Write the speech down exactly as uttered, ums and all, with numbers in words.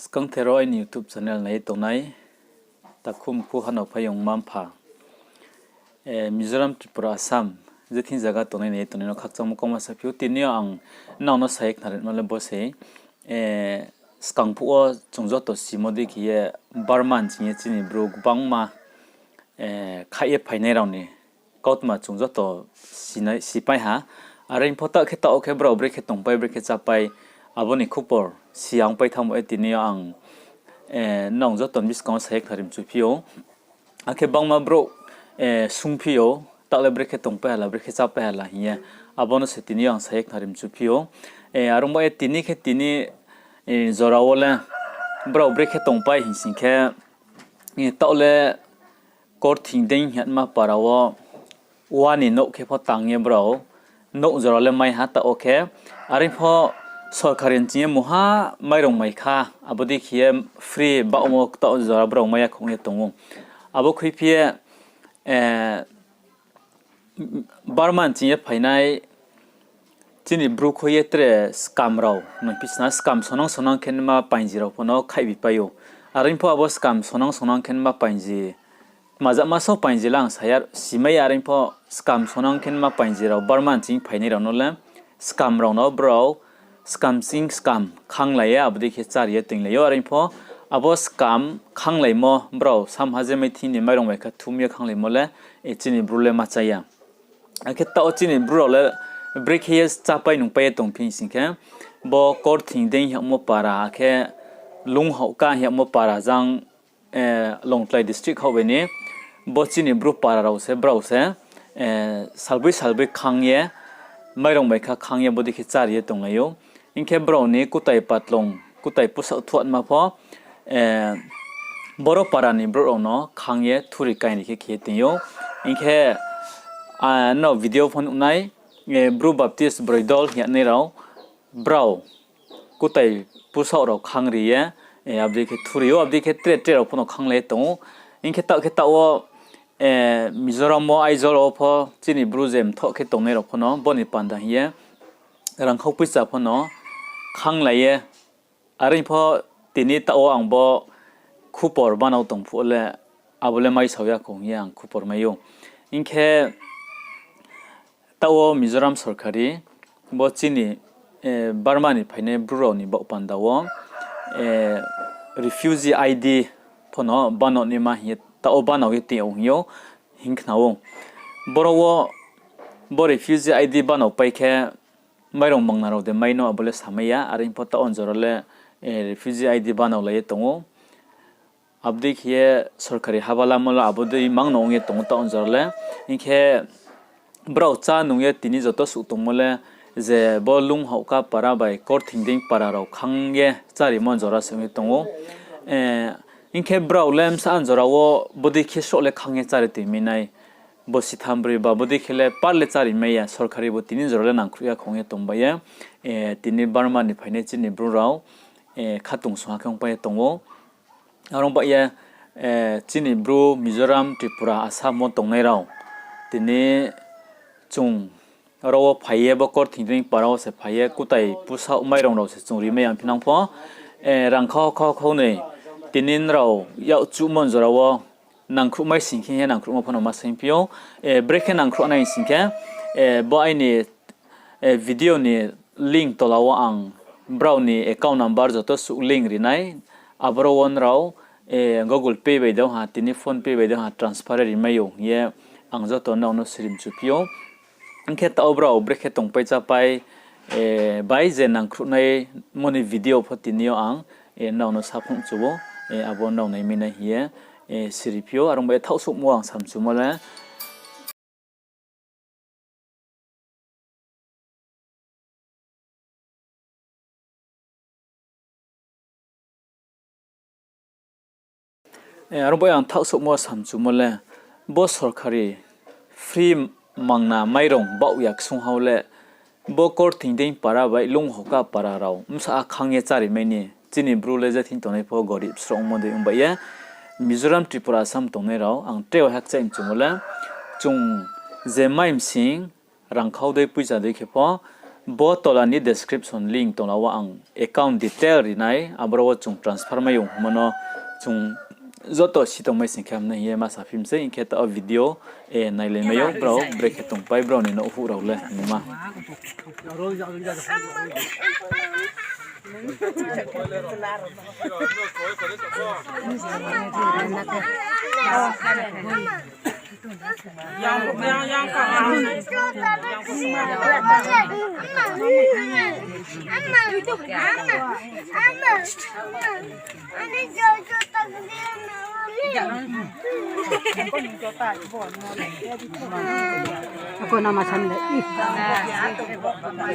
Skangther wo aini YouTube channel nai ye tongnai takhu mkhu hanao phaiyong mma mpha, Mizoram, Tripura, Assam, je thing zaga tongnai nai ye tongnai no khakchangmo kauma saphi ou. Tini yo ang nrao no sa ye khnarimo le bo se, skang phuh wo chung joto simo dei khe ye Burma ni ching ye chini Bru gbangma khaih ye phainai rao ni kautma chung joto sipai ha. Are pho taoh khe taoh wo khe brao brekhe tongpai, brekhe chápai, abo ni khupor si ya ongpai thanngmo ye tini yo ang nrao joto ni buskang wo sa ye khnari mchuphi ou. Akhe gbangma brouh sungphi ou, taoh le brekhe tongpai hala, brekhe chápai hala hing ye. Abo no se tini yo ang sa ye khnari mchuphi ou. Are ong ba ye tini khe tini jora wo le brao brekhe tongpai hing sing khe, taoh le Korthing Dei hingma para wo wa ni nouh khe pho tang ye brao nouh jora le mai ha taoh wo khe. Are pho sorkari ni ching ye mungha mairong mai kha, abo dei khe ye free baohmo taoh jora brao mai ya khong ye tong ou. Abo khuiphi ye Burma ni ching ye phainai chini Bru khui ye tre scam rao, nung phi sna scam sonang sonang khe nma painji rao pho no khaihbipai ou. Are pho abo scam sonang sonang khe nma painji, tma jama so painji le ang sa ya, simai ya. Are pho scam sonang khe nma painji rao Burma ni ching phainai rao no le scam rao no brao scam ching scam khanglai ye abo dei khe chári ye toinglai ou. Are pho abo scam khanglaimo brao samha je maithing ni mairong bai kha thum ye khanglaimo le chini Bru le ma chá ya. Akhe taoh wo chini Bru rao le brekhe ye chápai nungpai ye tongphi sing khe, bo Korthing Dei hingmo para akhe Lunghaohka hingmo para jang, Longtlai district khaoh bai ni, bo chini Bru para rao se, brao se salboi salboi khang ye, mairong bai kha khang ye bodei khe chári ye tonglai ou. Hing khe brao ni kutai patlong, kutai pusaoh thuatma pho, boro para ni brouh rao no khang ye thuri kainri khe khe ye toing ou. Hing khe, nrao video pho nuh nai, Bru Baptist Broidol hing ye nai rao, brao kutai pusaoh rao khangri ye, abo dei khe thuri ou, abo dei khe tre tre rao pho no khanglai ye tong ou. Hing khe taoh khe taoh wo, Mizoram wo, Aizawl wo pho chini Bru je mthoh khe tongnai rao pho no bo ni panda hing ye rangkhau poicha pho no khanglai ye, are pho tini taoh wo ang bo khupor banao tong phuh le, abo le maisao ya khou hing ye ang khupor mai ou. Hing khe taoh wo Mizoram sorkari bo chini Burma ni phainai Bru rao ni baoh panda wo refugee I D pho no banao naima hing ye taoh wo banao ye tong ou hing ou, hing khna ou. Boro wo bo refugee I D banao pai khe mairong mangna rao de mai no abo le samai ya, are pho taoh wo jora le refugee I D banao lai ye tong ou. Abo dei khe ye sorkari haba lamo le abo dei mang no ong ye tong ou taoh wo jora le. Hing khe brao chá nung ye tini joto suh tongmo le je bo Lunghaohka para bai Korthing Dei para rao khang ye chárimo jora se ong ye tong ou. Hing khe brao le bsa jora wo bodei khe sroh le khang ye chári toing mi nai. Bo sitham broi ba bodei khe le par le chári mai ya, sorkari bo tini jora le nangkhruh ya khong ye tong bai ye. Tini Burma ni phainai chini Bru rao khatung sungha khe ongpai ye tong ou. Are ong bai ye, chini Bru Mizoram, Tripura, Assam wo tongnai rao tini chung aro wo phai ye bo Korthing Dei para wo se phai ye kutai pusaoh mairong rao se chung rimai ya phinang pho, rangkhau khau khau noi tini nrao yak chuhmo jora wo nangkhruhmai sing khe ye nangkhruhmo pho no ma saingphi ou. Brekhe nangkhruh nai sing khe, bo aini video ni link tola wo ang brao ni account number joto suh link ri nai. Aboro wo nrao Google Pay bai de ha, tini PhonePe bai de ha, transfer rimai ou hing ye ang joto nrao no siri mchuphi ou. Hing khe taoh wo brao brekhe tongpai chápai bai je nangkhruhnaimo ni video pho tini yo ang nrao no saphung chu ou, abo nrao naimai nai hing ye siriphi ou. Are ong bai ye thaoh souhmo ang samchumo le Aro bai ang thaoh souhmo samchumo le, bo sorkari free mangna mairong baoh ya ksung hao le, bo Korthing Dei para bai Lunghoka para rao bsa khang ye chárimai ni, chini Bru le je thing tongnai pho gorib srongmo dei ong bai ye, Mizoram, Tripura, Assam tongnai rao ang tre hakchaih mchumo le, chung je mai msing rangkhau dei poicha dei khe pho, Bo tola ni description link tongla wo ang account detail ri nai, aboro wo chung transfer mai ong hingmo no chung joto si tongmai sing khe ham nai hing ye ma saphi mi sei, hing khe taoh video, eh, nailai mai ou brao, brekhe tongpai brao ni nouhhuh rao le nma. Ako nama san le.